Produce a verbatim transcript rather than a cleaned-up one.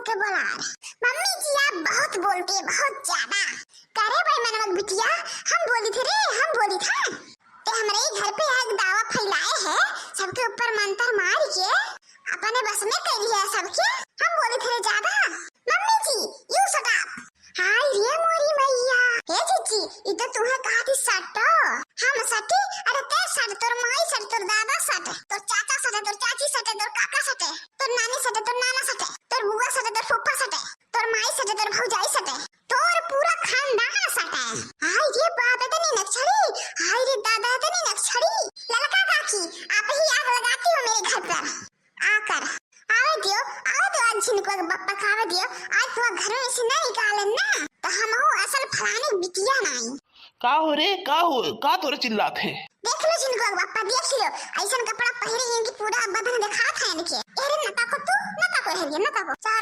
के बोला रहे, "मम्मी जी, आप बहुत बोलते हैं, बहुत ज्यादा।" करे भाई मनवा के बिटिया, हम बोली थे रे, हम बोली था। ते हमरे ही घर पे आग दावा फैलाए है, सबके ऊपर मंतर मार के अपने बस में कर लिया सबके। हम बोली थे रे ज्यादा, "मम्मी जी, you shut up।" हाय रे मोरी मैया। हे जीजी, ई तो तुहे कहा थी सटो। हम सटी? अरे ते सट, तोर माई सट, तोर दादा सट, तोर चाचा सटे, तोर चाची सटे, तोर काका सटे, तोर नानी सटे, तोर नाना सटे, तोर बुआ सटे, तोर फूफा सटे, तोर माई सटे, तोर भौजाई सटे, तोर पूरा खानदान सटे। हाय रे बाप, इतनी नक्सड़ी, हाय रे दादा, इतनी नक्सड़ी। ललका काकी, आप ही आग लगाती हो मेरे घर पर। आकर, आवे दियो, आवे दियो, आज झिनकुआ के बप्पा का आवे दियो, आज तुहा घर में से ना निकालन ना, तो हम हो असल फलाने बिटिया नाई। का हो रे, का हो, का तोरे चिल्लात है? देख लो झिनकुआ के बप्पा, देख लो, ऐसन कपड़ा पहरे हैं कि पूरा बदन दिखात है इनके। अरे न ताको तू, न ताको है, न ताको। सारा